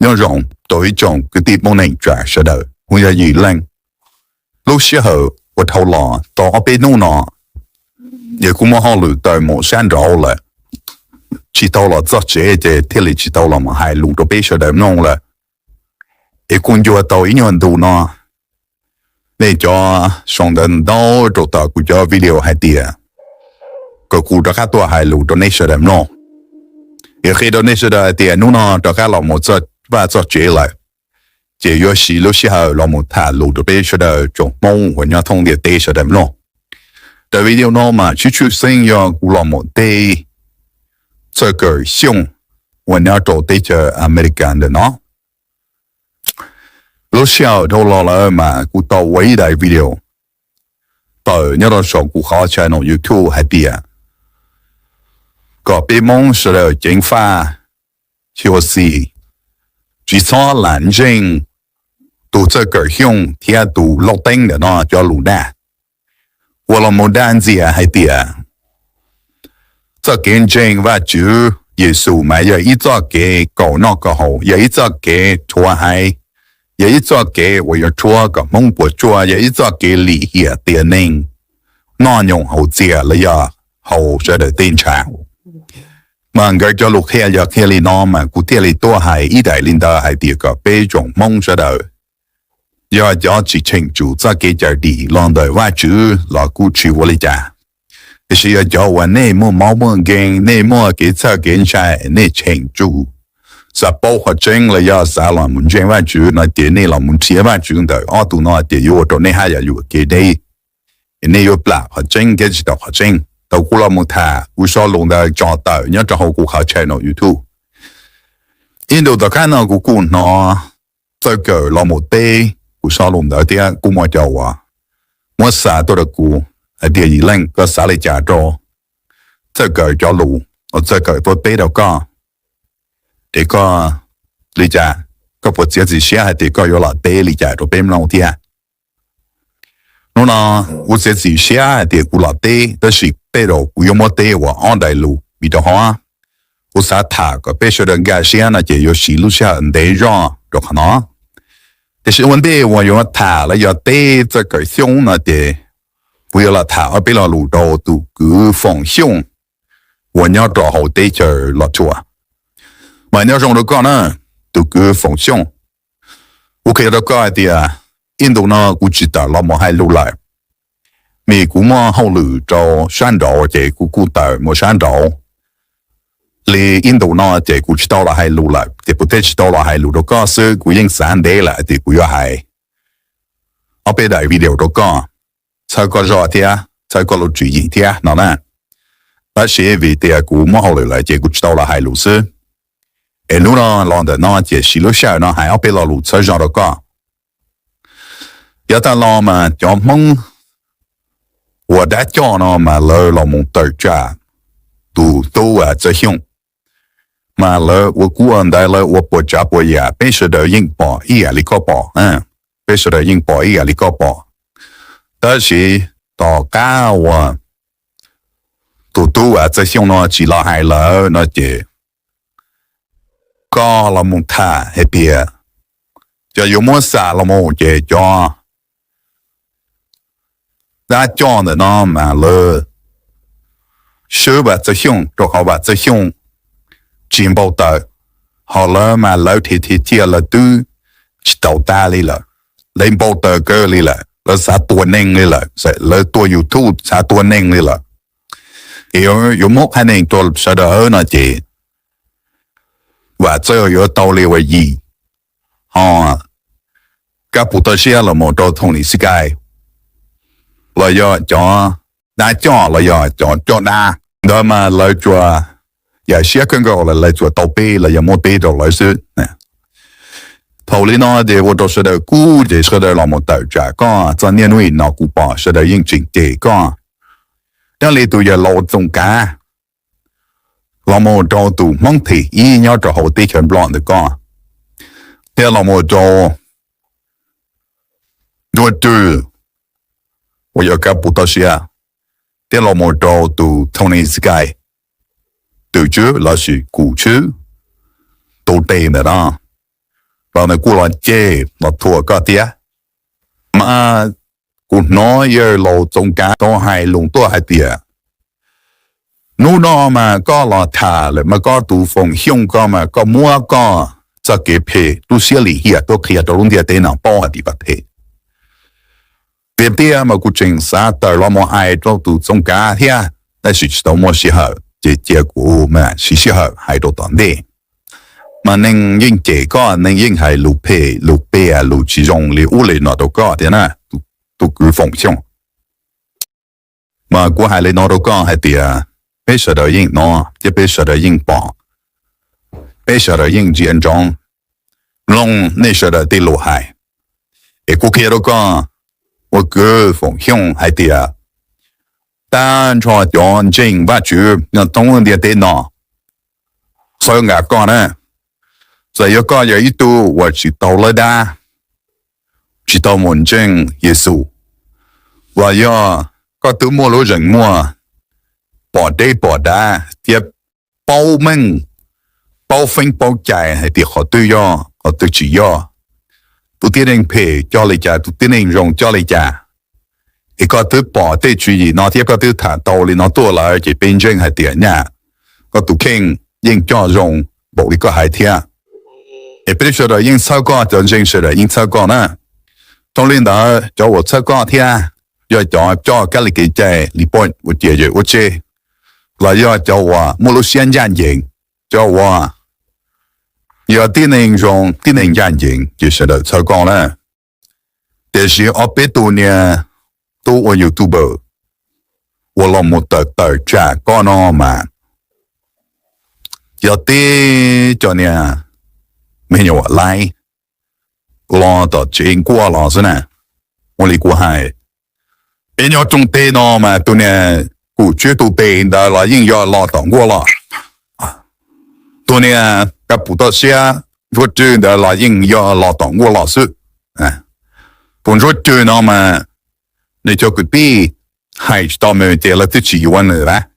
Nyob zoo rau ib tsoom kwv tij poj niam tsa sawv daws, kuv yog Yim Leej. Lub sij hawm uas dhau los tau ob peb hnub no, yog kuv muaj hauj lwm tawm mus sab nraud lawm, tsis tau los txog tsev ces thiaj li tsis tau los mus hais lus rau peb sawv daws mloog lawm. Es kuv ncuag tau ib nyuag ntu no, nej cov sau ntawv ntau rau tom kuv cov video hais tias kom kuv rov qab tuaj hais lus rau nej sawv daws mloog. Es qhia rau nej sawv daws hais tias hnub no rov qab los mus txog vaj txog tsev lawm, ces yuav siv lub sij hawm los mus tham lus rau peb sawv daws tsoom Hmoob uas nyob thoob ntiaj teb sawv daws mloog. Daim video no mas tshwj tshwj xeeb yog kuv los mus teb Txawj Kawm Xyooj uas nyob rau teb chaws Amelikas ntawm no. Lub sij hawm dhau los lawm mas kuv tau ua ib daim video tawm nyob rau saum kuv qhov channel YouTube hais tias kom peb Hmoob sawv daws ceev faj, xyuam xim, tsis txhob lam ntseeg tus Txawj Kawm Xyooj thiab tus Lauj Teeb ntawm no cov lus dag, uas los mus dag ntxias hais tias txoj kev ntseeg Vajtswv Yexus mas yog ib txoj kev kaum noj kaum haus, yog ib txoj kev rhuav haiv, yog ib txoj kev uas yuav rhuav kom Hmoob puas tsuaj, yog ib txoj kev lim hiam tiam neeg, noj nyoos haus txias los yog haus sawv daws tej ntshav. Mas nkawd cov lus qhia yog qhia li no mas kuv thiaj li tuaj hais ib daim li ntawd hais tias kom peb tsoom Hmoob sawv daws, yog cov tsis cheem tsum txoj kev cawm dim los ntawm Vajtswv los kuj tsis ua li cas, tiam sis yog cov uas nej muaj mob muaj nkeeg, nej muaj kev txhawj kev ntshai, nej cheem tsum xav paub qhov tseeb los yog xav los mus ntseeg Vajtswv no ces nej los mus nrhiav Vajtswv ntawm ob tug no ces yuav ua rau nej haj yam yuam kev deb, nej yuav plam qhov tseeb thiab tsis tau qhov tseeb. Thaum kuv los mus tham kuv sau lus ntawd tso tawm nyob rau hauv kuv qhov channel YouTube, ib ntus tom qab no kuv kuj hnov Txawj Kawm los mus teb kuv sau lus ntawd thiab kuj muaj cov uas muab xa tuaj rau kuv hais tias Yim Leej, koj xav li cas rau Txawj Kawm cov lus uas Txawj Kawm tuaj teb rau koj? Es koj li cas, koj puas txiav txim siab hais tias koj yuav los teb li cas rau peb mloog thiab? Hnub no kuv txiav txim siab hais tias kuv los teb, tab sis tej zaum kuv yuav muab teb ua ob daim lus vim rau qhov kuv xav tham kom peb sawv daws nkag siab no ces yuav siv lub sij hawm ntev zog rau qhov no. Tiam sis ua ntej uas yuav tham los yog teb Txawj Kawm Xyooj no ces kuv yuav los tham ob peb lo lus rau tus kwv Foom Xyooj uas nyob rau hauv teb chaws Los Tsuas. Mas nyob zoo rau koj na, tus kwv Foom Xyooj. Kuv qhia rau koj hais tias ib ntus no kuv tsis tawm los mus hais lus lawm, vim kuv muaj hauj lwm rau sab nraud ces kuv kuj tawm mus sab nraud li ib ntus no ces kuv tsis tau los hais lus lawm. Ces kuv thiaj tsis tau los hais lus rau koj xwb, kuv yeej xav ntev lawm tias kuv yuav hais ob peb daim video rau koj, txhawb koj zog thiab txhawb koj lub tswv yim thiab no na. Tab sis vim tias kuv muaj hauj lwm lawm ces kuv tsis tau los hais lus xwb. Es hnub no los ntawm no ces siv lub sij hawm no hais ob peb lo lus txhawb zog rau koj. Yav tag los mas cov Hmoob uas dab coj no mas lawv los mus tawm tsam tus tub Txawj Xyooj, mas lawv ua kub ua ntaiv, lawv ua puas tsav puas yam, peb sawv daws yeej pom ib yam li koj pom, peb sawv daws yeej pom ib yam li koj pom. Tab sis tom qab uas tus tub Txawj Xyooj no tsis los hais lawm no ces koj los mus tham hais tias cov yuav muab xa los mus ces cov dab coj ntawm no mas lawv swb Vam Txawj Xyooj rau qhov Vam Txawj Xyooj tsis npau taws, ho lawv mas lawv thiaj thiaj thiaj lawv twb tsis tau tas li lawm, lawv npau taws kawg li lawm, lawv xav tua neeg li lawm, lawv tua YouTube xav tua neeg li lawm. Es yuav muab qhab nees rau sawv daws no ces Vam Txawj yuav tau li uas Yim, ho Kab Pus Toj Siab los mus rau Tony Sky, los yog cov dab coj los yog cov coj dab ntawd mas lawv tsuas yam siab kawg nkaus lawm, lawv tsuas tau peb los yog muab peb rau lawv xwb. Thaum li no ces ua rau sawv daws kub ces sawv daws los mus tawm tsam koj txoj niaj hnub no kuv pom sawv daws yeej tseem cem koj. Nyob li tus yawg laus Txoov Kav los mus rau tus Hmoob thib ib nyob rau hauv teb chaws Nplog ntawm koj, thiab los mus rau Nuj Twm uas yog Kab Pus Toj Siab, thiab los mus rau tus Tony Sky, tus tswv los sis kum tswv, tus tes ntawm no, los nws kuj los ceg los thuam koj thiab. Mas kuv hnov yawg laus Txoov Kav tau hais lus tuaj hais tias, hnub no mas koj los tham lawm mas koj tus Foom Xyooj ko mas koj muab koj txoj kev phem lub siab lim hiam tuaj qhia rau lub ntiaj teb no paub hais tias koj phem. Tiag tiag mas kuv tseem xav tawm los mus hais rau tus Txoov Kav thiab, tab sis tsis tau muaj sij hawm ces cia kuv mam siv sij hawm hais rau tom ntej. Mas neeg yeej cem koj, neeg yeej hais lus phem lus piam lus tsis zoo li ub li no rau koj thiab na, tus kwv Foom Xyooj. Mas kuv hais li no rau koj hais tias peb sawv daws yeej hnov thiab peb sawv daws yeej pom, peb sawv daws yeej ntsia ntsoov, mloog nej sawv daws tej lus hais. Es kuv qhia rau koj, ua kwv Foom Xyooj hais tias tag nrho cov ntseeg Vajtswv nyob thoob ntiaj teb no, txhawb nqa koj na. Txawm yog koj yog ib tug uas tsis tau lawb dab, tsis tau mus ntseeg Yexus, los yog koj twb muaj lub zeem muaj pom deb pom dav thiab paub meej, paub feeb paub cai hais tias qhov twg yog qhov twg tsis yog, tus tib neeg phem coj li cas, tus tib neeg zoo coj li cas, es koj twb pom tej tswv yim no thiab koj twb tham tau li no tuaj lawm ces peb ntseeg hais tias nyaj koj tus kheej yeej coj zoo npaum li koj hais thiab. Es peb sawv daws yeej txhawb koj, cov ntseeg sawv daws yeej txhawb koj na. Dhau li ntawd cov uas txhawb koj thiab yog cov coj kab li kev cai li poj ua ciav yawm ua tseg, los yog cov uas muaj lub siab ncaj ncees, cov uas yog tib neeg zoo tib neeg ncaj ncees ces sawv daws txhawb koj na. Tiam sis ob peb tug niag tub ua YouTuber uas los mus tawm tawm tsam koj no mas yog tib cov niag me nyuam laib los tom tsev nkuaj los xwb na. Ua li kuv hais, peb nyob rooj teb no mas tus niag kum tswb tus pem ntawd los yeej yog los tom nkuaj los. Tus niag kab pum toj siab ntsuab rwg ntawd los yeej yog los tom nkuaj los xwb. Tus ntsuab rwg no mas nws cov kwv tij hais tsis tau nws ces lawv twb tsis yuav nws lawm.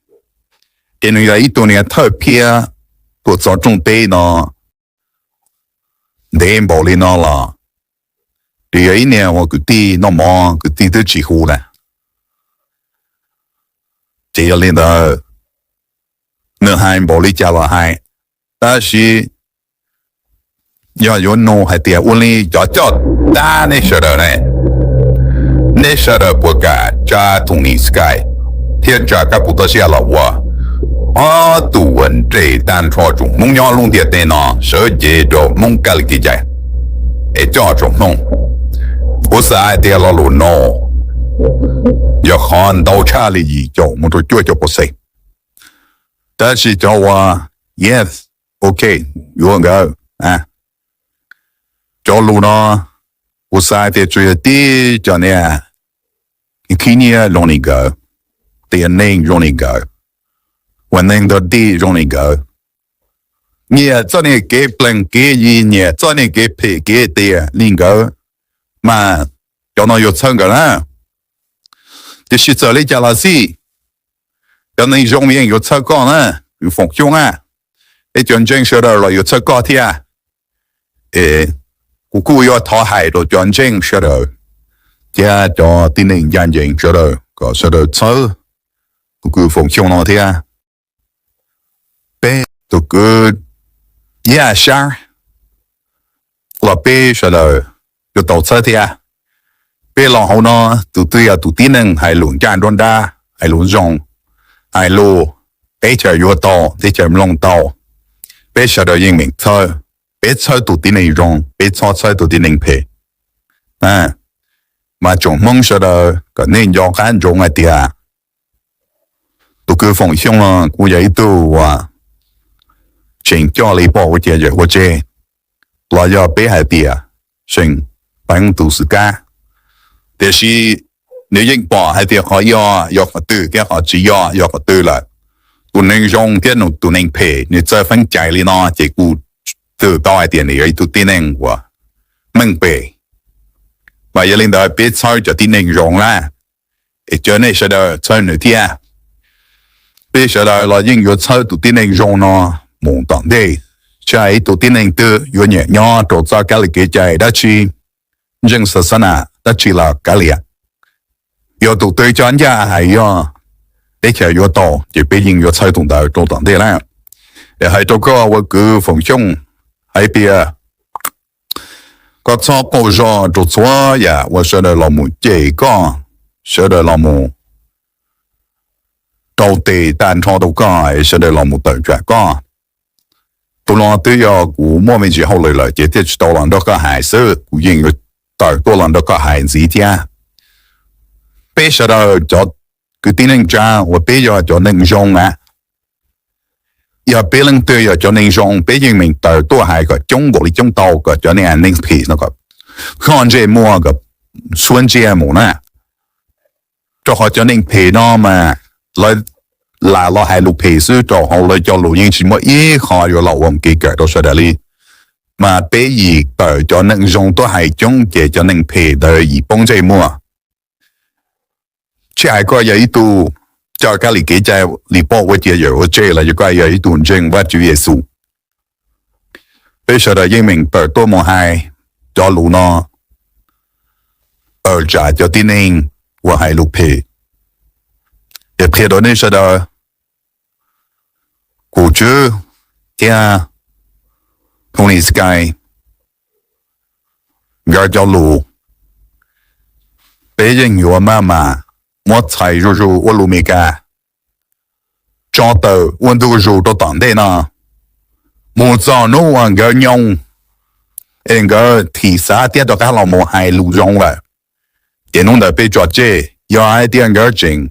Ces nws yog ib tug niag thawj phiab tuaj txog rooj teb no ntev npaum li no los, ces yog ib niag uas kwv tij noj mov kwv tij twb tsis hu lawm. Ces yog li ntawd, nws hais npaum li cas los hais, tab sis yog yuav nug hais tias ua li cov coj dab nej sawv daws ne, nej sawv daws puas kam tsa Tony Sky thiab tsa kab pum toj siab los ua ob tug uas nres tag nrho tsoom Hmoob nyob lub ntiaj teb no sawv cev rau Hmoob kab li kev cai es coj tsoom Hmoob? Kuv xav hais tias lo lus no yog qhov ntau tshaj li yim caum mus rau cuaj caum pawv xees. Tab sis cov uas yes, ok, yuav nkawd, cov lus no kuv xav tias tsuas yog tib cov niag khib nyiab zoo li nkawd, tias neeg zoo li nkawd, ua neeg dog dig zoo li nkawd, nyiam txoj niag kev plees kev yi, nyiam txoj niag kev phem kev tiag li nkawd, mas cov no yuav txhawb nkawd na. Tiam sis txawm li cas los xij, cov neeg zoo yeej yuav txhawb koj na, kwv Foom Xyooj na, es cov ntseeg sawv daws los yuav txhawb koj thiab. Es kuv kuj yuav thov hais rau cov ntseeg sawv daws thiab cov tib neeg ncaj ncees sawv daws kom sawv daws txhawb tus kwv Foom Xyooj no thiab. Peb tus kwv Yaj Sab los peb sawv daws yuav tau txhawb thiab. Peb los hauv no, tus twg yog tus tib neeg hais lus ncaj nruab nrab, hais lus zoo, hais lus teb chaws yuav tau, teb chaws mloog tau, peb sawv daws yeej meem txhawb. Peb txhawb tus tib neeg zoo, peb txhob txhawb tus tib neeg phem. Mas tsoom Hmoob sawv daws kom nej nco qab ntsoov hais tias tus kwv Foom Xyooj no kuj yog ib tug uas tseem coj li poj ua ciav yawm ua tseg, los yog peb hais tias seem peev tus xwm kab. Tiam sis nws yeej pom hais tias qhov yog yog qhov twg thiab qhov tsis yog yog qhov twg lawm. Tus neeg zoo thiab tus neeg phem nws txawj feeb cai li no ces kuj txwm tau hais tias nws yog ib tug tib neeg uas meej pem. Mas yog li ntawd peb txhawb cov tib neeg zoo na, es caw nej sawv daws txhawb nws thiab. Peb sawv daws los yeej yuav txhawb tus tib neeg zoo no mus tom ntej. Tsis hais ib tug tib neeg twg yuav nyiam nyob rau txoj kab li kev cai dab tsi, ntseeg xa xa nas dab tsi los kav liam, yog tus twg coj ncaj hais yog teb chaws yuav tau ces peb yeej yuav txhawb tus ntawd rau tom ntej na. Es hais rau koj ua kwv Foom Xyooj hais tias koj txhob qaug zog rau txhua yam uas sawv daws los mus cem koj, sawv daws los mus rau tes tag nrho rau koj, sawv daws los mus tawm tsam koj. Tus no twb yog kuv muaj me ntsis hauj lwm lawm ces thiaj tsis tau los nrog koj hais xwb, kuv yeej yuav tawm tuaj los nrog koj hais ntxiv thiab. Peb sawv daws cov kwv tij neej tsa uas peb yog cov neeg zoo na, yog peb leej twg yog cov neeg zoo peb yeej meem tawm tuaj hais kom coob npaum li coob tau kom cov niag neeg phem no kom nkoj ntsej muag kom suab ntsiag mus na. Rau qhov cov neeg phem no mas lawv lam los hais lus phem xwb, rau hauv lawv cov lus yeej tsis muaj ib qho yuav los ua kev kawm rau sawv daws li. Mas peb yim tawm cov neeg zoo tuaj hais coob ces cov neeg phem ntawd yim poob ntsej muag. Tsis hais koj yog ib tug coj kab li kev cai li poj ua cia yawm ua tseg los yog koj yog ib tug ntseeg Vajtswv Yexus, peb sawv daws yeej meem tawm tuaj mus hais cov lus no tawm tsam cov tib neeg uas hais lus phem. Es qhia rau nej sawv daws, kuv Tswb thiab Tony Sky nkawd cov lus, peb yeej yuav maj mam muab txhais zuj zus ua lus Meskas, tso tawm ua ntu zus rau tom ntej no, mus txog hnub uas nkawd nyoo es nkawd thim xav thiab rov qab los mus hais lus zoo lawm, ces hnub ntawd peb tso tseg. Yog hais tias nkawd tseem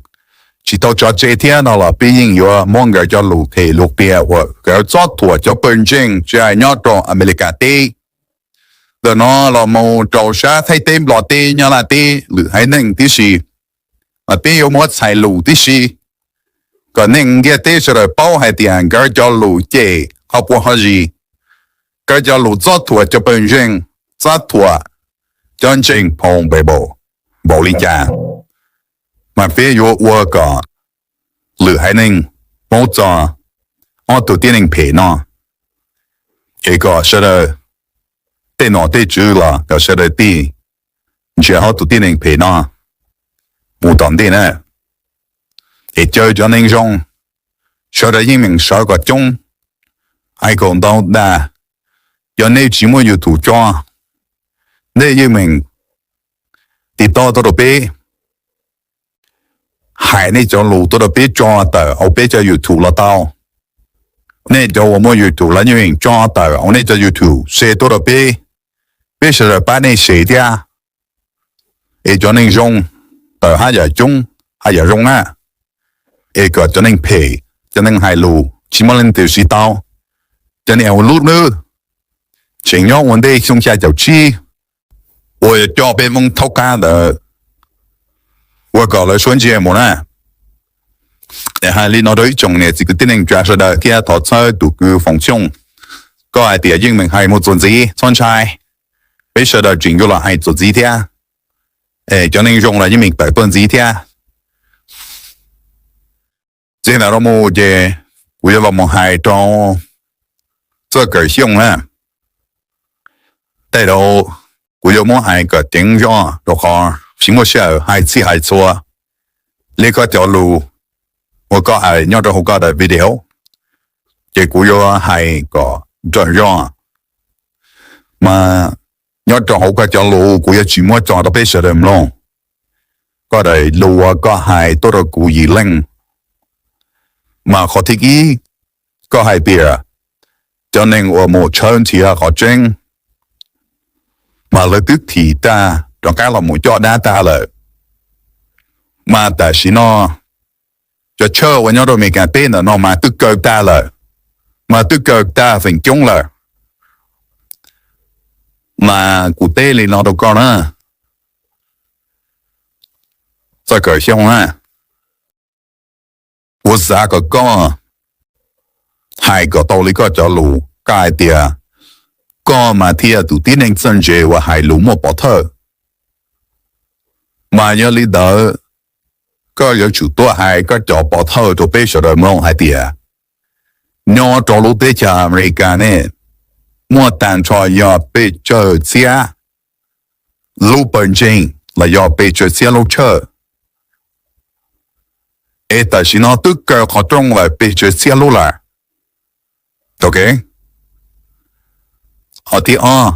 tsis tau tso tseg thiab no los peb yeej yuav muab nkawd cov lus phem lus qias uas nkawd txob thuam cov pawg ntseeg tsis hais nyob rau Amelikas teb, ntawm no los mus rau sab Thaib teb, Nplog teb, Nyab Laj teb, lwm haiv neeg tib si, mas peb yuav muab txhais lus tib si kom neeg ntiaj teb sawv daws paub hais tias nkawd cov lus cem qhov puas qhov zis, nkawd cov lus txob thuam cov pawg ntseeg, txob thuam cov ntseeg phoo npe npaum li cas, mas peb yuav ua kom lwm haiv neeg paub txog ob tug tib neeg phem no, es kom sawv daws tej nom tej tswv los kom sawv daws tig ntsia ob tug tib neeg phem no mus tom ntej na. Es caw cov neeg zoo, sawv daws yeej meem sawv kom coob, hais kom ntau dag. Yog nej tsis muaj YouTube tso, nej yeej meem tiv toj tuaj rau peb, hais nej cov lus tuaj rau peb tso tawm hauv peb cov YouTube los tau. Nej cov uas muaj YouTube los yeej meem tso tawm hauv nej cov YouTube se tuaj rau peb, peb sawv daws pab nej se thiab. Es cov neeg zoo tawm haj yam coob haj yam zoo na, es kom cov neeg phem, cov neeg hais lus tsis muaj leej twg siv tau, cov niag ua lub hnub tseem nyob ua ntej xyoo xya caum tsib uas coj peb Hmoob thaub qab ntawd ua kom lawv suab ntsia mus na. Es hais li no rau ib tsoom niam txiv kwv tij neej tsa sawv daws thiab thov txhawb tus kwv Foom Xyooj, koj hais tias yeej meem hais mus txuas ntxiv txhob ntshai, peb sawv daws tseem yuav los hais txuas ntxiv thiab. Es cov neeg zoo los yeej meem tawm tuaj ntxiv thiab. Txij ntawm no mus ces kuv yuav los mus hais rau txoj kawm xyooj na. Tej zaum kuv yuav muab hais kom ceev zog rau qhov tsis muaj sij hawm hais txhij hais txhua li koj cov lus uas koj hais nyob rau hauv koj daim video, ces kuv yuav hais kom nrog zog. Mas nyob rau hauv koj cov lus kuv yuav tsis muab tso rau peb sawv daws mloog. Koj daim lus uas koj hais tuaj rau kuv yim leej, mas qhov thib ib, koj hais tias cov neeg uas mus tshawb nrhiav qhov tseeb mas lawv twb thim tag rov qab los mus coj dab tag lawm. Mas tam sim no cov tshawj uas nyob rau Amelikas teb ntawm no mas twb kaw tag lawm, mas twb kaw tag feem coob lawm. Mas kuv teb li no rau koj na, txoj kawm xyooj na, kuv xav kom koj hais kom tau li koj cov lus, koj hais tias koj mas thiaj yog tus tib neeg txawj ntse uas hais lus muaj pov thawj. Mas yog li ntawd, koj yuav tsum tuaj hais koj cov pov thawj rau peb sawv daws mloog hais tias nyob rau lub teb chaws Amelikas ne, muaj tag nrho yog pes tsawg txhiab lub pawg ntseeg los yog pes tsawg txhiab lub tshawj, es tam sim no twb kaw qhov rooj lawm pes tsawg txhiab lub lawm. Qhov thib ob,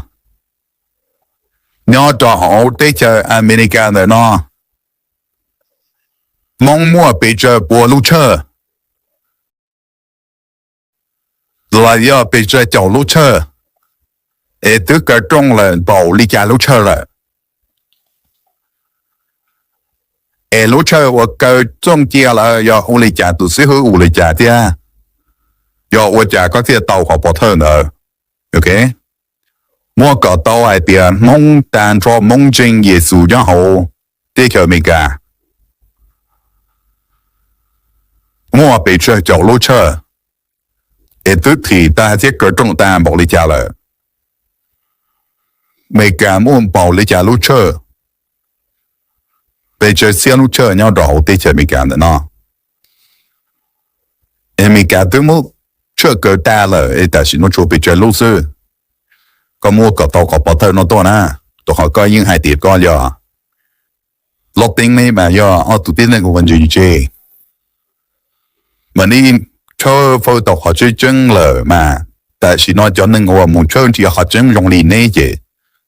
nyob rau hauv teb chaws Amelikas ntawm no, Hmoob muaj pes tsawg pua lub tshawj los yog pes tsawg caum lub tshawj, es twb kaw rooj lawm npaum li cas lub tshawj lawm, es lub tshawj uas kaw rooj cia lawm yog ua li cas, tus xib hwb ua li cas thiab, yog ua cas koj thiaj tau qhov pov thawj ntawd. Muab kom tau hais tias Hmoob tag nrho, Hmoob ntseeg Yexus nyob hauv teb chaws Amelikas muaj pes tsawg caum lub tshawj, es twb thim tag thiab kaw rooj tag npaum li cas lawm. Amelikas muaj npaum li cas lub tshawj, pes tsawg txhiab lub tshawj nyob rau hauv teb chaws Amelikas ntawm no, Amelikas twb muab tshawj kaw tag lawm es tam sim no tshuav pes tsawg lub xwb. Koj muab kom tau qhov pov thawj no tuaj na, rau qhov koj yeej hais tias koj yog loj teeb ne mas yog ob tug tib neeg uas ntse ntse, mas nej tshawb fawb tau qhov tseeb tseeb lawm mas tam sim no cov neeg uas mus tshawb nrhiav qhov tseeb zoo li neb ces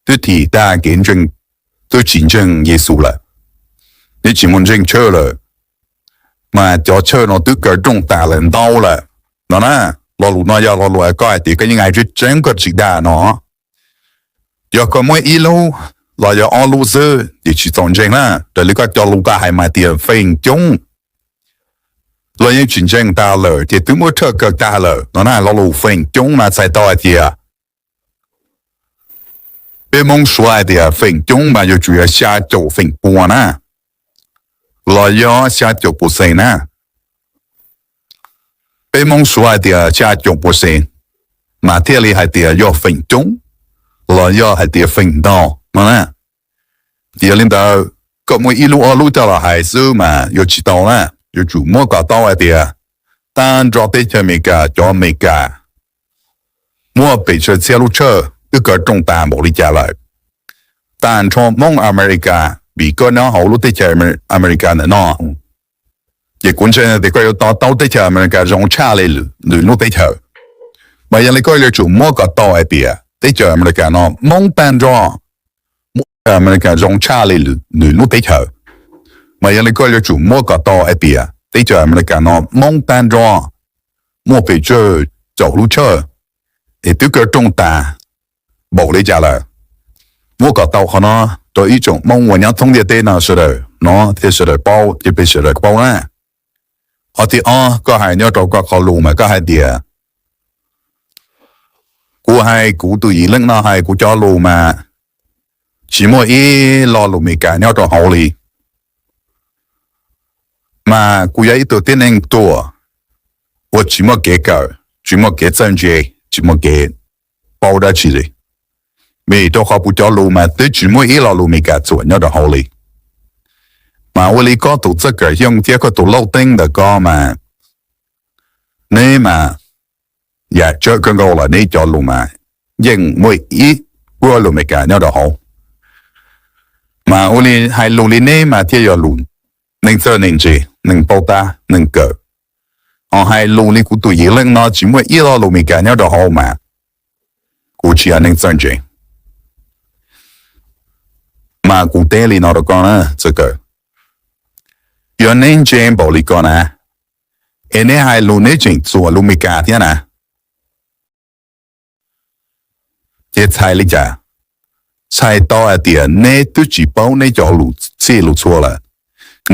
twb thim tag kev ntseeg, twb tsis ntseeg Yexus lawm, neb tsis mus ntseeg tshawj lawm, mas cov tshawj no twb kaw rooj tas lawm ntau lawm no na. Lo lus no yog lo lus koj hais tias koj yeej hais tseeb tseeb koj tsis dag no. Yog koj muab ib lub los yog ob lub xwb ces tsis txaus ntseeg na. Raws li koj cov lus koj hais mas tias feem coob los yeej tsis ntseeg tag lawm ces twb muab tshawj kaw tag lawm no na. Lo lus feem coob mas txhais tau hais tias peb Hmoob suav hais tias feem coob mas yuav tsum yog xya caum feem pua na, los yog xya caum pua xees na. Peb Hmoob suav hais tias xya caum pua xees mas thiaj li hais tias yog feem coob los yog hais tias feem ntau no na. Yog li ntawd, koj muab ib lub ob lub coj los hais xwb mas yuav tsis tau na. Yuav tsum muab kom tau hais tias tag nrho teb chaws Amelikas, cov Amelikas muaj pes tsawg txhiab lub tshawj twb kaw rooj tas npaum li cas lawm. Tag nrho Hmoob Amelikas, vim koj nyob hauv lub teb chaws Amelikas ntawm no, ces kuv ntseeg tias koj yuav to taub teb chaws Amelikas zoo tshaj li lwm lub teb chaws. Mas yog li koj yuav tsum muab kom tau hais tias teb chaws Amelikas no Hmoob tag nrho, Hmoob Amelikas zoo tshaj li lwm lub teb chaws. Mas yog li koj yuav tsum muab kom tau hais tias teb chaws Amelikas no Hmoob tag nrho muaj pes tsawg caum lub tshawj es twb kaw rooj tas npaum li cas lawm. Muab kom tau qhov no rau ib tsoom Hmoob uas nyob thoob ntiaj teb no sawv daws no thiaj sawv daws paub thiab peb sawv daws paub na. Qhov thib ob, koj hais nyob rau koj qhov lus mas koj hais tias kuv hais kuv tus yim leej no hais kuv cov lus mas tsis muaj ib lo lus Meskas nyob rau hauv li. Mas kuv yog ib tug tib neeg tuag uas tsis muaj kev kawm, tsis muaj kev txawj ntse, tsis muaj kev paub dab tsi li, vim rau qhov kuv cov lus mas twb tsis muaj ib lo lus Meskas txuam nyob rau hauv li. Mas ua li koj tus txawj kawm xyoo thiab koj tus lauj teeb ntawm koj mas neb mas yam tsawg kawg nkaus lawm, neb cov lus mas yeej muaj ib puas lus Meskas nyob rau hauv. Mas ua li hais lus li neb mas thiaj yog lus neeg txawj neeg ntse, neeg paub tab neeg kawm. Ho hais lus li kuv tus yim leej no tsis muaj ib lo lus Meskas nyob rau hauv mas kuv tsis yog neeg txawj ntse. Mas kuv teb li no rau koj na, txawj kawm, yog neb ntse npaum li ko na, es neb hais lus neb tseem txuam lus Meskas thiab na, ces txhais li cas? Txhais tau hais tias neb twb tsis paub neb cov lus txhij lus txhua lawm,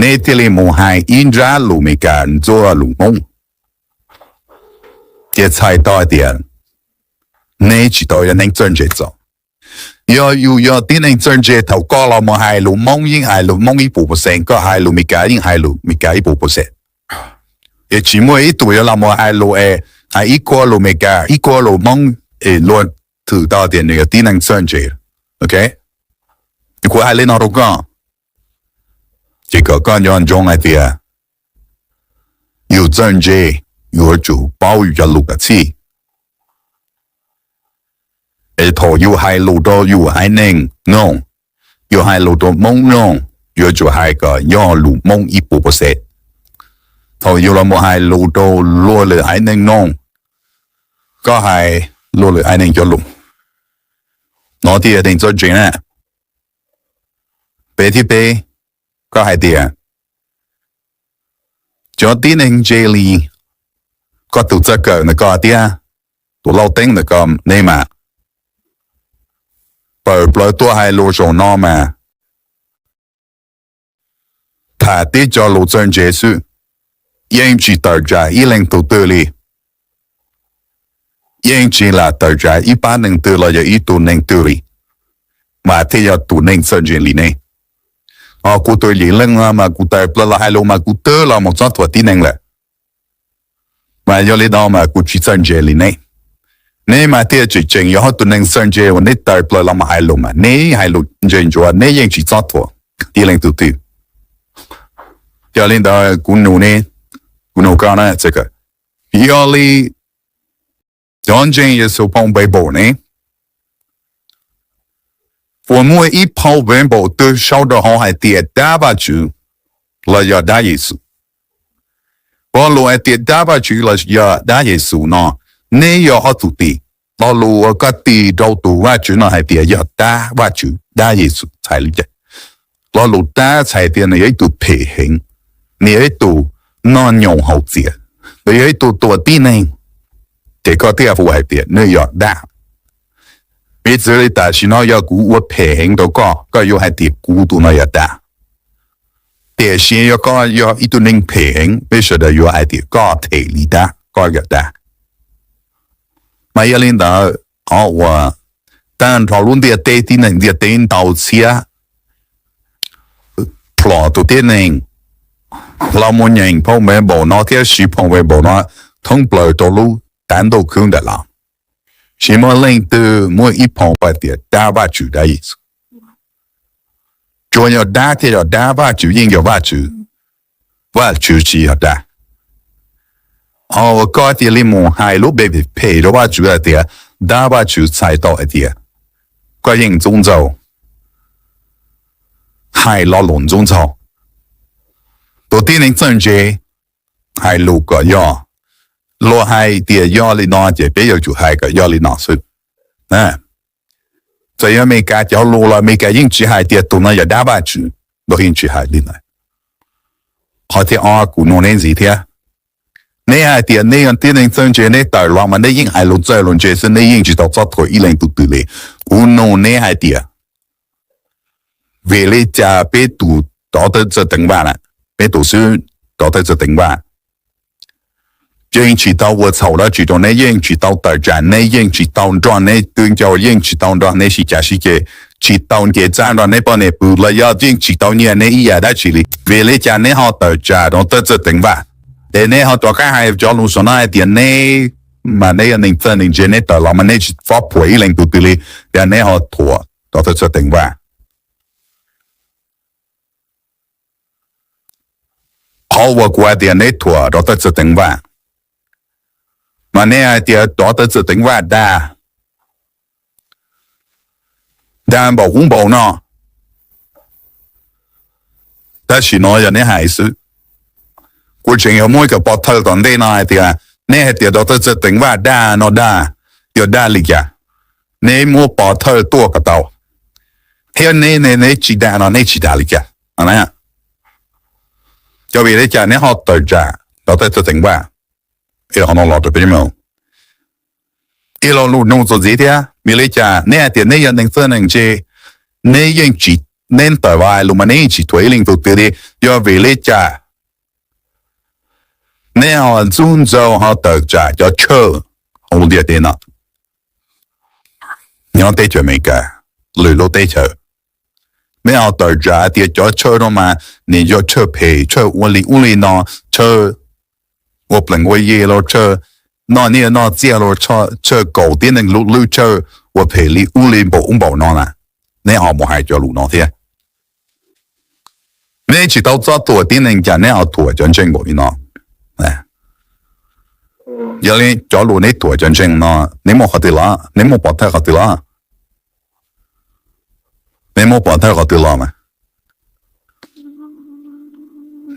neb thiaj li mus hais ib nrab lus Meskas ntxuaj lus Hmoob. Ces txhais tau hais tias neb tsis tau yog neeg txawj ntse txaus. Yog yus yog tib neeg txawj ntse, thaum koj los mus hais lus Hmoob yeej hais lus Hmoob ib puas percent, koj hais lus Meskas yeej hais lus Meskas ib puas percent. Es tsis muaj ib tug yuav los mus hais lus es hais ib kuab lus Meskas ib kuab lus Hmoob es luag thwm tau tias nws yog tib neeg txawj ntse. Kuv hais li no rau koj, ces kom koj nco ntsoov hais tias yus txawj ntse yuav tsum paub yus cov lus kom txhij. Es thaum yus hais lus rau yus haiv neeg mloog, yus hais lus rau Hmoob mloog, yuav tsum hais kom yog lus Hmoob ib puas pov xev. Thaum yus los mus hais lus rau luag lwm haiv neeg mloog, koj hais luag lwm haiv neeg cov lus, no thiaj yog tib neeg txawj ntse na. Peb thiab peb, koj hais tias cov tib neeg ntse li koj tus txawj kawm ntawm koj thiab tus lauj teeb ntawm koj, nej mas pawm plaws tuaj hais lus zaum no mas tham tib co lus txawj ntse xwb, yeej tsis tawm tsam ib leej tug twg li, yeej tsis lam tawm tsam ib pab neeg twg los yog ib tug neeg twg li, mas thiaj yog tus neeg txawj ntse li nej. Ho kuv tus yim leej no mas kuv tawm plaws los hais lus mas kuv twb los mus txob thuam tib neeg lawm, mas yog li no mas kuv tsis txawj ntse li nej. Nej mas thiaj tseem tseem yog ob tug neeg txawj ntse uas nej tawm plaws los mus hais lus mas nej hais lus ntse ntsuav, nej yeej tsis txob thuam ib leej tug twg. Yog li ntawd kuv nug ne, kuv nug koj na, yog li cov ntseeg Yexus phau Npauj ne, puas muaj ib phau Npauj twg sau rau hauv hais tias dab Vajtswv los yog dab Yexus? Lo lus hais tias dab Vajtswv los yog dab Yexus no, neb yog ob tug tis. Lo lus uas koj tis rau tus Vajtswv no hais tias yog dab Vajtswv, dab Yexus txhais li cas? Lo lus dab txhais tias nws yog ib tug phem heev, nws yog ib tug noj nyoos haus txias, nws yog ib tug tua tib neeg, ces koj thiaj hu hais tias nws yog dab. Piv txwv li tam sim no yog kuv ua phem heev rau koj, koj yuav hais tias kuv tus no yog dab. Tiam sis yog koj yog ib tug neeg phem heev, peb sawv daws yuav hais tias koj them li dab, koj yog dab. Mas yog li ntawd, qhov uas tag nrho lub ntiaj teb, tib neeg ntiaj teb ntau txhiab plhom tus tib neeg los mus nyeem phau Npauj no thiab siv phau Npauj no thoob plaws rau lub tav ntuj khwb ntawm los, tsis muaj leej twg muaj ib phau hais tias dab Vajtswv, dab Yexus. Tsuas yog dab thiaj yog dab, Vajtswv yeej yog Vajtswv, Vajtswv tsis yog dab. Ho uas koj cia li mus hais lub npe phem rau Vajtswv hais tias dab Vajtswv txhais tau hais tias koj yeej ntxub ntxaug, hais lo lus ntxub ntxaug. Tus tib neeg txawj ntse hais lus kom yog, luag hais tias yog li no ces peb yuav tsum hais kom yog li no xwb. Txawm yog Amelikas cov lus los Amelikas yeej tsis hais tias tus no yog dab Vajtswv, luag yeej tsis hais li ntawd. Qhov thib ob kuv nug neb ntxiv thiab. Neb hais tias neb yog tib neeg txawj ntse, neb tawm los mas neb yeej hais lus txawj lus ntse xwb, neb yeej tsis tau txob thuam ib leej tug twg li. Kuv nug neb hais tias vim li cas peb tus rov tawm txawj teev vaj na, peb tus xib rov tawm txawj teev vaj, yeej tsis tau ua txhaum dab tsi rau neb, yeej tsis tau tawm tsam neb, yeej tsis tau nrog neb twb ncauj, yeej tsis tau nrog neb sib cav sib ceg, tsis tau nce txaj nrog neb poj niam pw los yog yeej tsis tau nyiag neb ib yam dab tsi li. Vim li cas neb ho tawm tsam rov tawm txawj teev vaj? Es neb ho rov qab hais cov lus saum no hais tias neb mas neb yog neeg txawj neeg ntse, neb tawm los mas neb tsis txob thuam ib leej tug twg li, yog neb ho thuam rov tawm txawj teev vaj. Qhov uas kuv hais tias neb thuam rov tawm txawj teev vaj, mas neb hais tias rov tawm txawj teev vaj dag, dag npaum ub npaum no. Tab sis no yog neb hais xwb, kuv tseem yuav muab ib co pov thawj tom ntej no hais tias neb hais tias rov tawm txawj teev vaj dag no dag, yog dag li cas? Neb muab pov thawj tuaj kom tau, thiab neb, neb tsis dag no neb tsis dag li cas? Cov vim li cas neb ho tawm tsam rov tawm txawj teev vaj? Ib lo lus nug txuas ntxiv thiab, vim li cas neb hais tias neb yog neeg txawj neeg ntse, neb yeej tsis, neb tawm los hais lus mas neb yeej tsis thuam ib leej tug twg li, yog vim li cas neb ho ntxub ntxaug ho tawm tsam cov tshawj hauv ntiaj teb no, nyob teb chaws Amelikas, lwm lub teb chaws? Neb ho tawm tsam hais tias cov tshawj no mas nws yog tshawj phem, tshawj ua li ub li no, tshawj ua plees ua yi los tshawj noj nyiaj noj txiaj los tshawj kaum tib neeg lub hlwb, tshawj ua phem li ub li npaum ub npaum no na. Neb ho mus hais cov lus no thiab. Neb tsis tau txob thuam tib neeg cas neb ho thuam cov ntseeg npaum li no? Yog li cov lus neb thuam cov ntseeg no, neb muaj qhov twg los? Neb muaj pov thawj qhov twg los? pom thawj qhov twg los mas.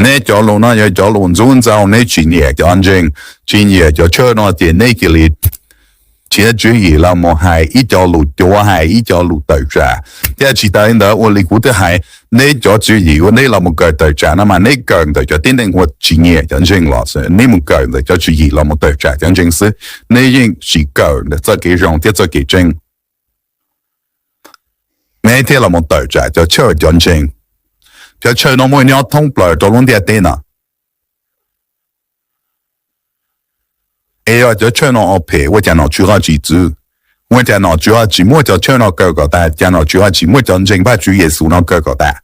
Neb cov lus no yog cov lus ntxub ntxaug, neb tsis nyiam cov ntseeg, tsis nyiam cov chaw no ces neb cia li txiav tswv yim los mus hais ib co lus cuav, hais ib co lus tawm tsam. Thiab tsis tas li ntawd, ua li kuv twb hais, neb cov tswv yim uas neb los mus kawm tawm tsam no mas neb kawm ntawm cov tib neeg uas tsis nyiam cov ntseeg los xwb, neb mus kawm ntawm cov tswv yim los mus tawm tsam cov ntseeg xwb, neb yeej tsis kawm ntawm txoj kev zoo thiab txoj kev tseeb. Neb thiaj los mus tawm tsam cov chaw cov ntseeg. Cov chaw no muaj nyob thoob plaws rau lub ntiaj teb no. Es yog cov chaw no phem, ua cas nom tswv ho tsis txwv? Ua cas nom tswv ho tsis muab cov chaw no kaw kom tas? Cas nom tswv ho tsis muab cov ntseeg Vajtswv Yexus no kaw kom tas?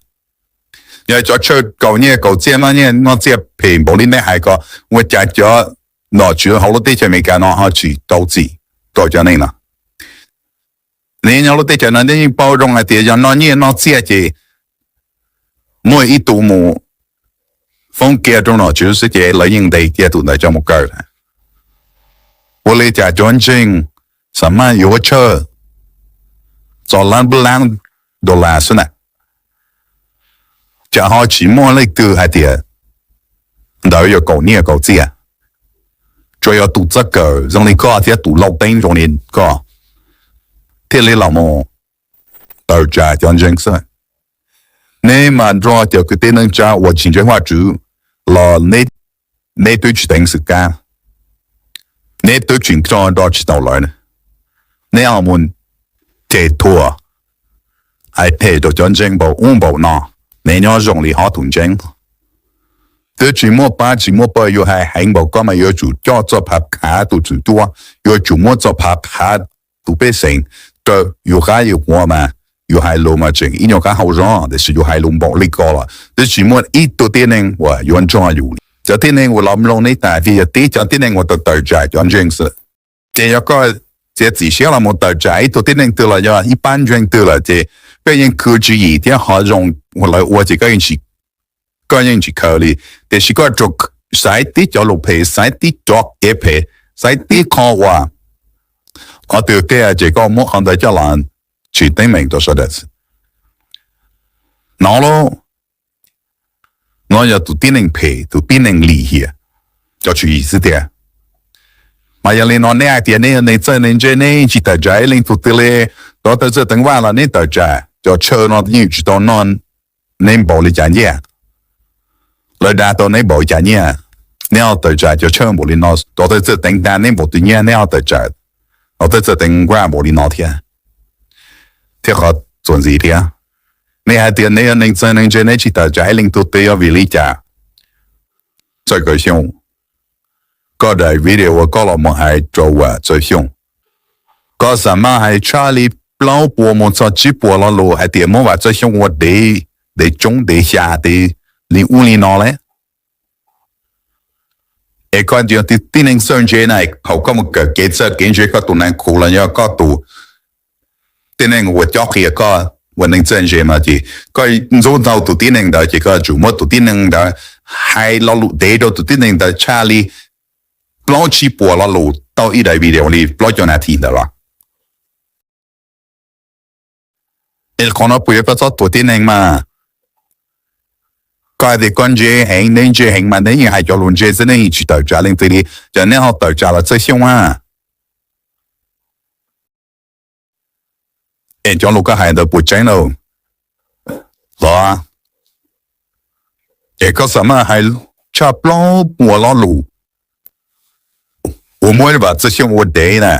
Yog cov chaw kaus nyiaj kaus txiaj, noj nyiaj noj txiaj phem npaum li neb hais ko, ua cas cov nom tswv hauv lub teb chaws Amelikas no ho tsis rau txim rau cov neeg no? Neb nyob lub teb chaws no neb yeej paub zoo hais tias yog noj nyiaj noj txiaj ces muaj ib tug mus foob kiag rau nom tswv xwb ces lawv yeej ntes kiag tus ntawd coj mus kaw. Ua li cas cov ntseeg xav mas yuav ua chaw txog lab lab dollar xwb na, cas ho tsis muaj leej twg hais tias ntawd yog kaus nyiaj kaus txiaj? Tsuas yog tus txoj kawm zoo li koj thiab tus lauj teeb zoo li koj thiaj li los mus tawm tsam cov ntseeg xwb. Neb mas nrog cov kwv tij neej tsa uas tsis ntseeg Vajtswv los neb twb tsis teev xwm kab, neb twb tsis nco nrog tsis tau lawv, neb ho mus cem thuam, hais phem rau cov ntseeg npaum ub npaum no. Neb nyob zoo li ob tug ntseeg, twb tsis muaj pab tsis muaj pawg, yus hais heev npaum koj mas yuav tsum coj txoj phav phav tus tswv cuab, yuav tsum muab txoj phav phav tus pej xeem raws yus qab yus quav mas yus hais lus mas tseem ib nyuag qab hau zog, tiam sis yus hais lus npaum li ko los twb tsis muaj ib tug tib neeg uas yuav nrog yus li. Cov tib neeg uas los mloog neb tas ces yog tib cov tib neeg uas tawm tawm tsam cov ntseeg xwb. Ces yog koj txiav txim siab los mus tawm tsam ib tug tib neeg twg los yog ib pab ntseeg twg lawm ces koj yeej khwv tswv yim thiab qhov zoo uas lawv ua ces koj yeej tsis khaws li. Tiam sis koj tsuas xaiv tib cov lus phem, xaiv tib cov kev phem, xaiv tib qho uas qhov twg kiag ces koj muab qhov ntawd coj los tsim teeb meem rau sawv daws. No lauj, no yog tus tib neeg phem, tus tib neeg lim hiam cov tswv yim xwb tiag. Mas yog li no neb hais tias neb yog neeg txawj neeg ntse, neb tsis tawm tsam ib leej tug twg li. Tuav tawj txawj teev vaj los neb tawm tsam, cov chaw no yeej tsis tau noj neb npaum li cas nyiaj, lawv dag tau neb npaum li cas nyiaj, neb ho tawm tsam cov chaw npaum li no. Tuav tawj txawj teev dag neb npaum twg nyiaj neb ho tawm tsam tuav tawj txawj teev vaj npaum li no thiab. Thiab qhov txuas ntxiv thiab, neb hais tias neb yog neeg txawj neeg ntse, neb tsis tawm tsam ib leej tug twg, yog vim li cas? Txawj Kawm Xyooj, koj daim video uas koj los mus hais rau Txawj Xyooj, koj xam maj hais tshaj li plaub puas mus txog tsib puas lo lus hais tias muab Vam Txawj Xyooj ua dev, dev tsoob dev xya dev li ub li no lawm. Es koj yog tib neeg txawj ntse na, thaum koj mus kawm kev txawj kev ntse, koj tus nais khu los yog koj tus tib neeg uas cob qhia koj ua neeg txawj ntse mas ces koj ntxub ntau tus tib neeg ntawd ces koj yuav tsum muab tus tib neeg ntawd hais lo lus dev rau tus tib neeg ntawd tshaj li plaub tsib puas lo lus tau ib daim video li plaub caug nas this ntawd los. Es qhov no puas yog koj txhob thuam tib neeg mas? Koj hais tias koj ntse heev, neb ntse heev mas neb yeej hais cov lus ntse xwb, neb yeej tsis tawm tsam leej twg li, ces neb ho tawm tsam los Txawj Xyooj a? Es cov lus koj hais ntawd puas tseeb lauj? Los es koj xam maj hais tshaj plaub puas lo lus uas muab Vam Txawj Xyooj ua dev na.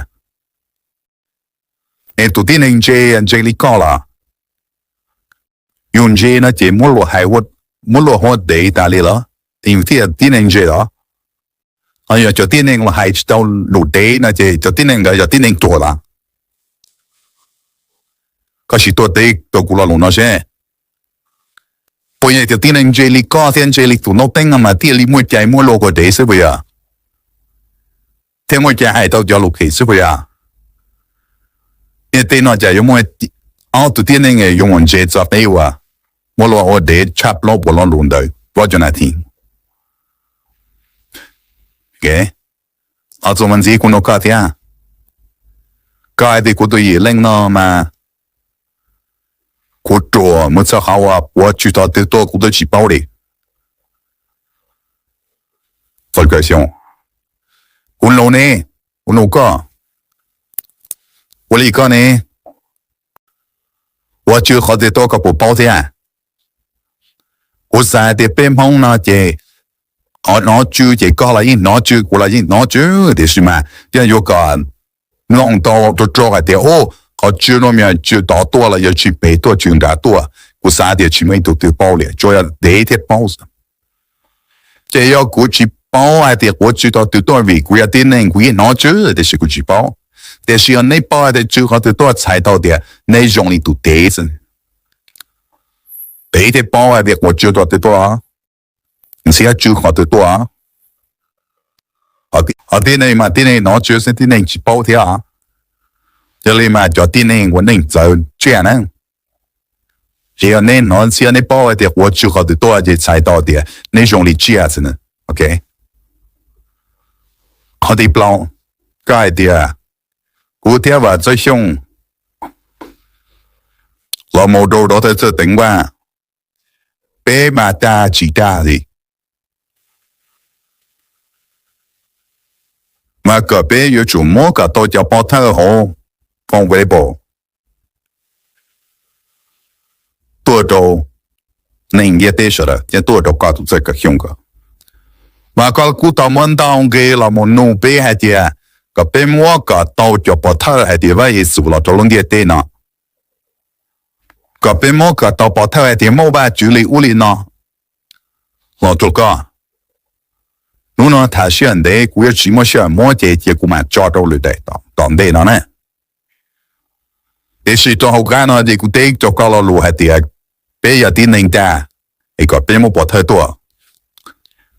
Es tus tib neeg ntse ntse li koj los, yus ntse no ces muab luag hais, muab luag ua dev tas li los yus thiaj tib neeg ntse los? Ho yog cov tib neeg los hais tsis tau lus dev no ces cov tib neeg ntawd yog tib neeg tuag los? Koj sim tuaj teb rau kuv lo lus no seb, puas yog cov tib neeg ntse li koj thiab ntse li tus Noob Teeb no mas thiaj li muaj cai muab luag ua dev xwb puas yog? Thiab muaj cai hais tau cov lus phem xwb puas yog? Niaj teb no cas yuav muaj ob tug tib neeg yuav mus ntse txog peb uas muab luag ua dev tshaj plaub puas lo lus ntawd plaub caug nas this. Ho txuas mus ntxiv kuv nug koj thiab, koj hais tias kuv tus yim leej no mas kuv ruam mus txog qhov uas quav tsw tog twg tuaj kuv twb tsis paub li. Kuv nug ne, kuv nug koj, ua li koj ne, quav tsw qhov twg tuaj koj puas paub thiab? Kuv xav tias peb Hmoob no ces qhov hnov tsw ces koj los yeej hnov tsw, kuv los yeej hnov tsw, tiam sis mas yog yuav kom mloog tau rau rau hais tias, o, qhov tsw no mas tsw tod tuaj los yog tsw pem tuaj tsw nrad tuaj, kuv xav tias tsis muaj ib tug twg paub li, tsuas yog dev thiaj paub xwb. Ces yog kuv tsis paub hais tias quav tsw tog twg tuaj vim kuv yog tib neeg kuv yeej hnov tsw tiam sis kuv tsis paub. Tiam sis yog neb paub hais tias tsw qhov twg tuaj txhais tau tias neb zoo li tus dev xwb. Dev thiaj paub hais tias quav tsw tog twg tuaj, ntxhiab tsw qhov twg tuaj. Ho tib neeg mas tib neeg hnov tsw xwb tib neeg tsis paub thiab. Yog li mas cov tib neeg ua neej txawv tsiaj na, ces yog neb hnov ntxhiab neb paub hais tias quav tsw qhov twg tuaj ces txhais tau tias neb zoo li tsiaj xwb. Qhov thib plaub, koj hais tias kuv thiab Vam Txawj Xyooj los mus rau Dov Thawj Txawj Teev Vaj, peb mas dag tsis dag li, mas kom peb yuav tsum muab kom tau cov pov thawj hauv phone Weibo tuaj rau neeg ntiaj teb sawv daws thiab tuaj rau koj tus Txawj Kawm Xyooj ko. Mas koj kuj tau muab ntau nqe los mus nug peb hais tias kom peb muab kom tau cov pov thawj hais tias Vaj Yexus los rau lub ntiaj teb no, kom peb muab kom tau pov thawj hais tias muaj Vajtswv li ub li no los rau koj. Hnub no tham sij hawm ntev kuv yuav tsis muaj sij hawm muab ces cia kuv mam tso rau lwm daim tom ntej no na. Tiam sis rau hauv qab no ces kuv teb rau koj lo lus hais tias peb yog tib neeg dag, es kom peb muab pov thawj tuaj.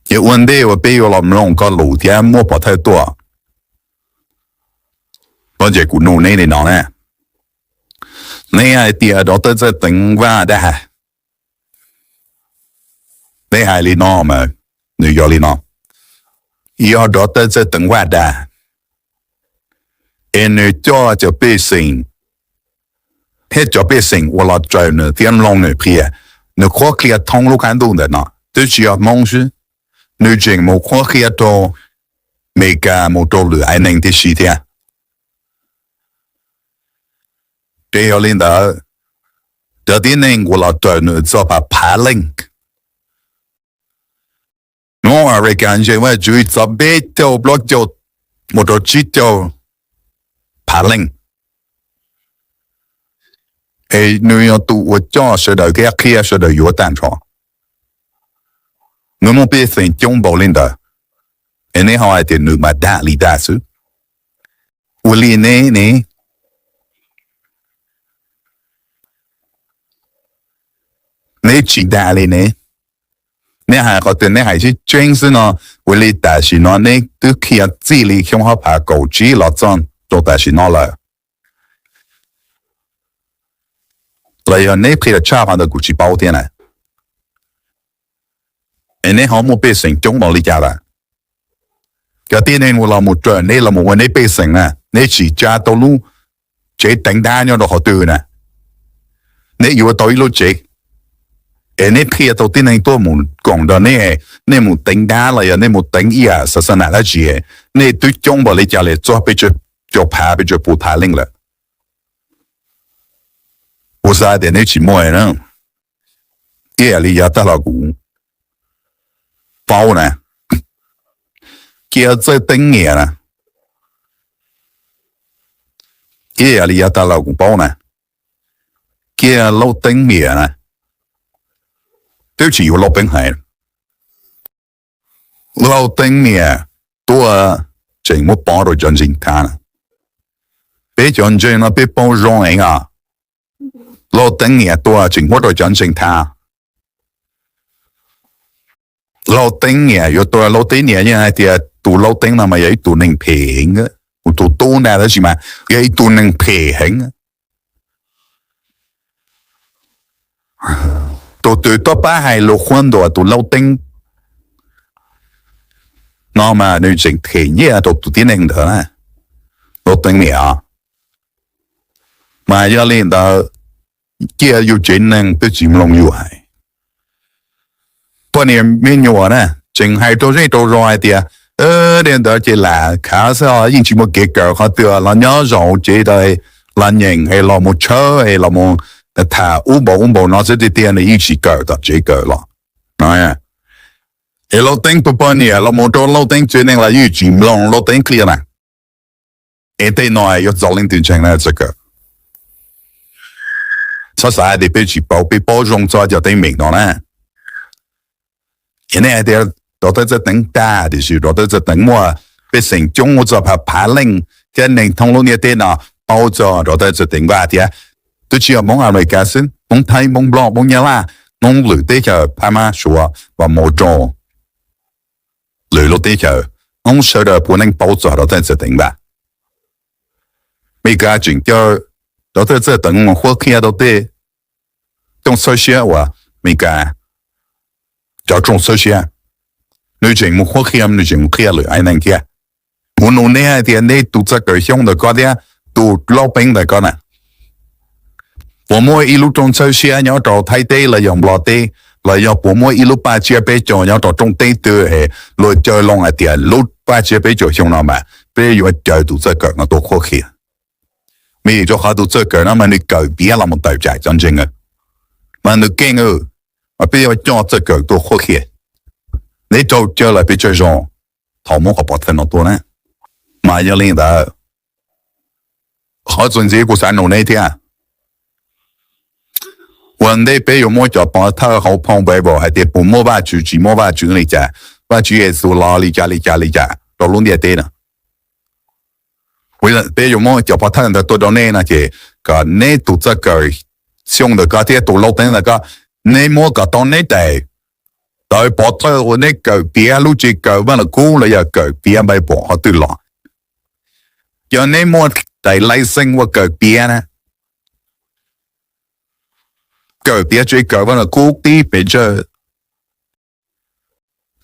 Ces ua ntej uas peb yuav los mloog koj lus thiab muab pov thawj tuaj, no ces kuv nug neb li no na. Neb hais tias Dov Thawj Txawj Teev Vaj dag, neb hais li no mas nws yog li no, yog Dov Thawj Txawj Teev Vaj dag, es nws coj cov pej xeem thiab cov pej xeem uas los raws nws thiab mloog nws qhia, nws qhuab qhia thoob lub qab ntuj ntawm no twb tsis yog Hmoob xwb, nws tseem mus qhuab qhia rau Amelikas mus rau lwm haiv neeg tib si thiab. Ces yog li ntawd, cov tib neeg uas los raws nws txog phav phav leej, Hmoob Amelikas ntseeg Vajtswv txog peb caug plaub caug mus rau tsib caug phav leej, es nws yog tus uas coj sawv daws thiab qhia sawv daws yuav tag nrho. Nws muaj pej xeem coob npaum li ntawd, es neb ho hais tias nws mas dag li dag xwb. Ua li neb ne, neb tsis dag li ne. Neb hais qhov twg neb hais tseeb tseeb xwb no, ua li tam sim no neb twb qhia txij li xyoo ob phav kaum tsib los txog rau tam sim no lawm, los yog neb qhia tshaj qhov ntawd kuv tsis paub thiab na. Es neb ho muaj pej xeem coob npaum li cas lawm? Cov tib neeg uas los mus raws neb los mus ua neb pej xeem na, neb tsim tsa tau lub tsev teev dab nyob rau qhov twg na? Neb yuav tau ib lub tsev, es neb qhia tau tib neeg tuaj mus koom nrog neb, nej mus teev dab los yog nej mus teev ib yam xav xav nam dab tsi, nej twb coob npaum li cas li txog peb caug phav peb caug pua phav leej lawm? Kuv xav tias neb tsis muaj na. Ib yam li yav tag los kuv paub na, cia Txawj Teev Nyiam na, ib yam li yav tag los kuv paub na, cia Lauj Teev Nyiam na, twb tsis yuav Lauj Teev hais. Lauj Teev Nyiam tuaj tseem muab pov rau cov ntseeg Thav na. Peb cov ntseeg no peb paub zoo heev os. Lauj Teev Nyiam tuaj tseem muab rau cov ntseeg Thav. Lauj Teev Nyiam yuav tuaj, Lauj Teev Nyiam yeej hais tias tus Lauj Teev no mas yog ib tug neeg phem heev, tus tub ntag tab sis mas yog ib tug neeg phem heev. Tus twg tuaj pab hais lus qhuab ntuas tus Lauj Teev no mas nws tseem them nyiaj rau tus tib neeg ntawd na. Lauj Teev Nyiam, mas yog li ntawd, cia yus tsev neeg twb tsis mloog yus hais. Poj niam me nyuam na, tseem hais rau zej rau zos hais tias, dej ntawd ces lam khav xwb os, yeej tsis muaj kev kawm qhov twg, los nyob zaum tsev, los nyeem es los mus tshawb es los mus tham ub npaum ub npaum no xwb tiag tiag, nws yeej tsis kawm tom tsev kawm los. Es Lauj Teeb tus poj niam los mus rau Lauj Teeb tsev neeg los yeej tsis mloog Lauj Teeb qhia na. Es tej no yuav txaus leej twg ntseeg na txawj kawm? Txhob xav tias peb tsis paub, peb paub zoo txog cov teeb meem no na. Es nej hais tias Rov Tawj Txawj Teev tag, tiam sis Rov Tawj Txawj Teev muaj pej xeem coob, muaj txog phav phav leej, thiab neeg thoob lub ntiaj teb no paub txog Rov Tawj Txawj Teev Vaj thiab. Twb tsis yog Hmoob Amelikas xwb, Hmoob Thaib, Hmoob Nplog, Hmoob Nyab Laj, Hmoob lwm teb chaws, Phab Mab, Suav, Vaj Mos Rau, lwm lub teb chaws, Hmoob sawv daws puav leej paub txog Rov Tawj Txawj Teev Vaj. Meskas tseem caw Rov Tawj Txawj Teev mus qhuab qhia rau tej rooj txhawb siab uas Meskas cov rooj txhawb siab, nws tseem mus qhuab qhia, nws tseem mus qhia lwm haiv neeg thiab. Kuv nug neb hais tias neb tus txawj kawm xyoo ntawm koj thiab tus lauj peeb ntawm koj na, puas muaj ib lub rooj txhawb siab nyob rau Thaib teb los yog Nplog teb, los yog puas muaj ib lub paj tsiab peb caug nyob rau rooj teb twg es luag caw loo hais tias lub paj tsiab peb caug xyoo no mas peb yuav caw tus txawj kawm no tuaj qhuab qhia? Vim rau qhov tus txawj kawm no mas nws kawm piav los mus tawm tsam cov ntseeg, mas nws keej, mas peb yuav coj txawj kawm tuaj qhuab qhia. Neb raug caw lawm peb tsawg zoo, thov muab qhov pov thawj no tuaj na. Mas yog li ntawd, qhov txuas ntxiv kuv xav nug neb thiab, ua ntej peb yuav muab cov pov thawj hauv phau Npaiv Npaum hais tias puas muaj Vajtswv tsis muaj Vajtswv li cas, Vajtswv Yexus los li cas li cas li cas rau lub ntiaj teb no, peb yuav muab cov pov thawj ntawd tuaj rau neb no ces kom neb tus txawj kawm xyoo ntawm koj thiab tus lauj peeb ntawm koj, neb muab kom tau neb daim tawv pov thawj uas neb kawm piav lub tsev kawm Vaj Lug Kub los yog kawm piav Npaiv Npaum qhov twg los, yog neb muaj daim license uas kawm piav na, kawm piav tsev kawm Vaj Lug Kub tib pes tsawg,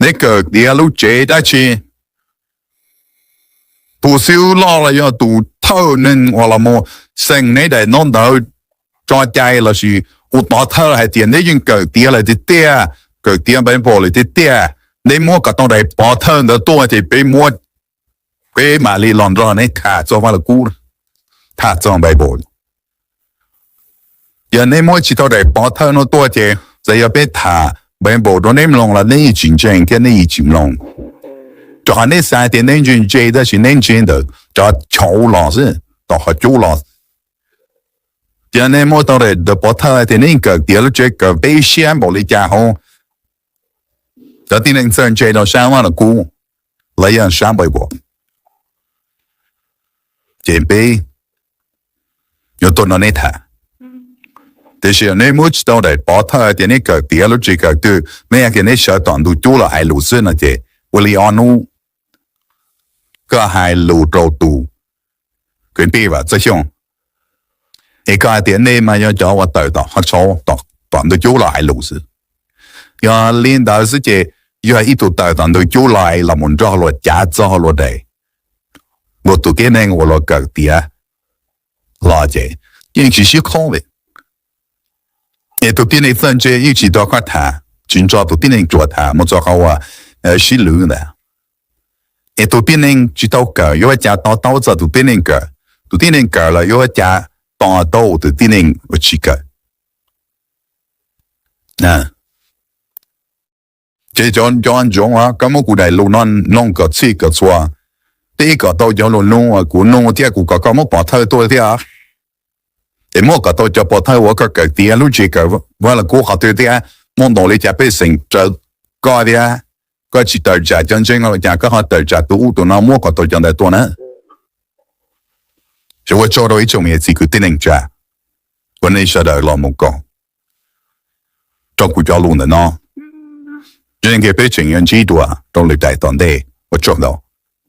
neb kawm piav lub tsev dab tsi, tus xib hwb loj los yog tus thawj neeg uas los mus xeem neb daim ntaub ntawv tso cai lossis ua pov thawj hais tias neb yeej kawm tiav lawm tiag tiag, kawm tiav Npaiv Npaum lawm tiag tiag, neb muab kom tau daim pov thawj ntawd tuaj ces peb muab, peb mam li los nrog neb tham txog Vaj Lug Kub, tham txog Npaiv Npaum. Yog neb muab tsis tau daim pov thawj no tuaj ces txawm yog peb tham Npaiv Npaum rau neb mloog los neb yeej tsis ntseeg thiab neb yeej tsis mloog, rau qhov neb xav tias neb ntse ntse tab sis neb ntse ntawm cov chauv los xwb, tom qhov cub los. Yog neb muab tau daim pov thawj tias neb yeej kawm tiav lub tsev kawm peb siab npaum li cas hauv cov tib neeg txawj ntse rau sab Vaj Lug Kub los yog sab Npaiv Npaum, ces peb yuav tuaj nrog neb tham. Tiam sis neb muab tsis tau daim pov thawj tias neb kawm tiav lub tsev kawm twg, neb hais tias neb sawv tom ntug cub los hais lus xwb no ces ua li ob hnub koj hais lus rau tus kwv tij Vam Txawj Xyooj es koj hais tias nej mas yog cov uas tawm tom qhov tshauv, tom ntug cub los hais lus xwb. Yog li ntawd xwb ces yog ib tug tawm tom ntug cub los los mus nrog luag cav txog luag daim, luag tus tib neeg uas luag kawm tiav los ces yeej tsis sib qhob li. Es tus tib neeg txawj ntse yeej tsis nrog koj tham, tsis nrog tus tib neeg ruam tham mus txog qhov uas sib lwv ntawd. Es tus tib neeg tsis tau kawm yuav ua cas to taub txog tus tib neeg kawm, tus tib neeg kawm los yuav ua cas to taub tus tib neeg uas tsis kawm. Ces cov nco ntsoov, koj muab kuv daim lus no mloog kom txhij kom txhua, peb kom tau cov lus nug kuv nug thiab kuv kom koj muab pov thawj tuaj thiab. Ces muab kom tau cov pov thawj uas koj kawm tiav lub tsev kawm Vaj Lug Kub qhov twg thiab, muaj ntaus li cas pej xeem raws koj thiab, koj tsis tawm tsam cov ntseeg no los cas koj ho tawm tsam tus ub tus no, muab kom tau cov ntawd tuaj na. Ces ua tsaug rau ib tsoom niam txiv kwv tij neej tsa uas nej sawv daws los mus koom rau kuv cov lus ntawm no. Yog li ntawd peb tseem yuav ntsib dua rau lwm daim tom ntej, ua tsaug ntau.